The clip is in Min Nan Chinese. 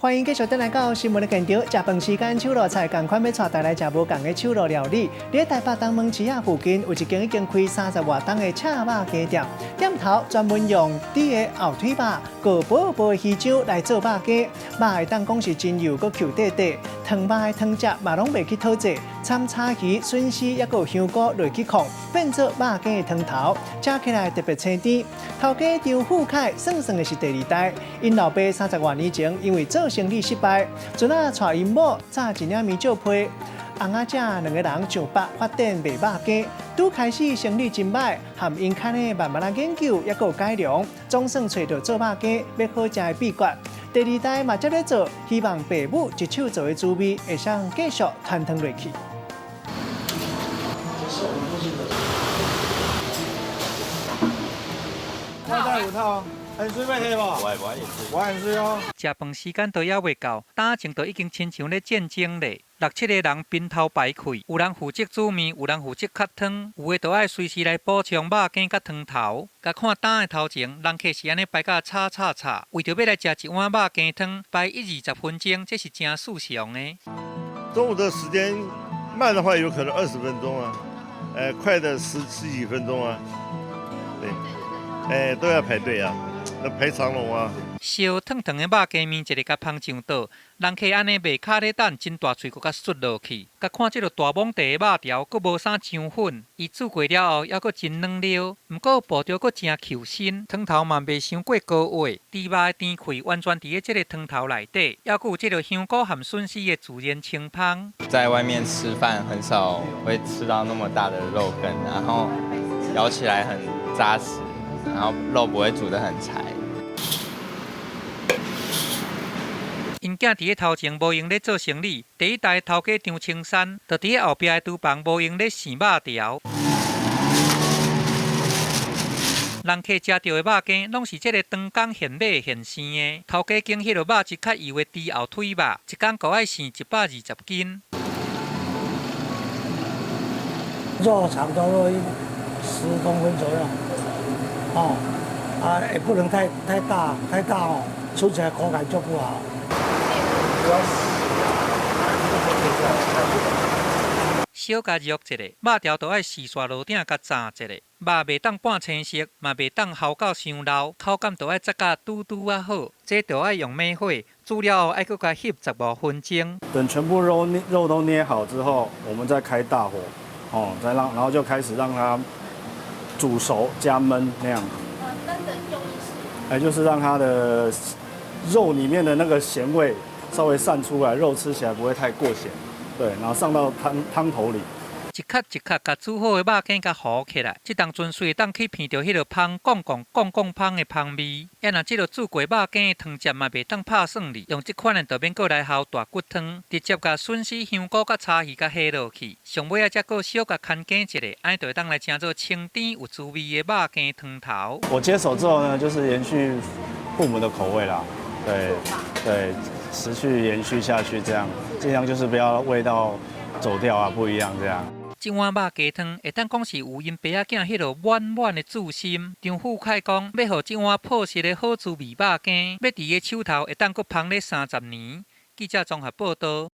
歡迎繼續轉來到新聞的現場。食飯時間，手路菜仝款欲帶大家來食無仝的手路料理。佇台北東門市仔附近有一間已經開三十外冬的赤肉雞店，店頭專門用豬的後腿肉、閣薄薄的魚漿來做肉羹，肉會當講是真幼閣 Q 塊塊，湯肉的湯汁嘛攏袂去討濟，摻柴魚、筍絲抑閣有香菇落去炕，變做肉羹的湯頭，食起來特別清甜。頭家張富凱算算的是第二代，𪜶老爸三十外年前因為做生意失敗，陣仔帶𪜶某紮一領棉罩被，翁仔這兩个人上北發展賣肉羹，拄開始生意真䆀，含𪜶牽的慢慢仔研究，抑閣有改良，總算揣著做肉羹欲好食的秘訣。第二代嘛接咧做，希望爸母一手做的滋味會使繼續傳承落去。我五套，很水欲喝無？我很水哦。食飯時間都猶未到，打前就已經親像咧戰爭咧。六七个人並頭排開，有人負責煮麵，有人負責較湯，有的就愛隨時來補充肉羹佮湯頭。共看擔的頭前，人客是按呢排甲吵吵吵，為著欲來食一碗肉羹湯，排一二十分鐘，這是誠尋常的。中午的時間慢的話，有可能20分鐘啊，快的十十幾分鐘啊，對，都要排隊啊，那排長龍啊。燒燙燙的肉羹麵，一个共捧上桌，人客按呢袂跤咧等，真大喙閣共啜落去。共看這个大網地的肉條，閣無啥漿粉，伊煮過了後，猶閣真軟溜，毋過薄著閣誠 Q 身，湯頭嘛袂傷過高滑，豬肉的甜氣完全佇咧這个湯頭內底，猶閣有這个香菇和筍絲的自然清芳。在外面吃飯很少會吃到那麼大的肉羹，然後咬起來很紮實，然後肉不會煮得很柴。𪜶囝佇咧頭前無閒咧做生理，第一代頭家張青山，就佇咧後壁的廚房無閒咧糋肉條。人客食著的肉羹，攏是這个長工現買現生的。頭家揀彼个肉質較幼的豬後腿肉，一工閣愛糋120斤。肉長差不多10公分左右，哦，啊，也不能太大，太大哦，吃起來口感就不好。小共熱一下，肉條就愛四煞爐鼎共炸一下，肉袂當半青色，嘛袂當鱟到傷老，口感就愛炸甲拄拄仔好。這就愛用猛火煮了後，愛閣共翕15分鐘。等全部肉肉都捏好之後，我們再開大火，哦，再讓，然後就開始讓它煮熟加燜那樣。燜的用意是？哎，就是讓它的肉裡面的那個鹹味稍微散出來，肉吃起來不會太過鹹。對，然後上到湯湯頭裡。一殼一殼共煮好的肉羹共糊起來，這當陣隨當去聞著彼个芳摃摃摃摃芳的芳味。啊若這个煮過肉羹的湯汁嘛袂當拍散去，用這款的就免閣來鱟大骨湯，直接共筍絲、香菇佮柴魚共下落去。上尾仔才閣小共牽羹一下，按呢就會當來成做清甜有滋味的肉羹湯頭。我接手之後呢，就是延續父母的口味啦，對對，持續延續下去，這樣盡量就是不要味道走掉啊，不一樣這樣。這碗肉雞湯會當講是有𪜶爸仔囝彼个滿滿的注心。張富凱講，欲予這碗樸實的好滋味肉羹，欲佇伊手頭會當閣芳咧30年。記者綜合報導。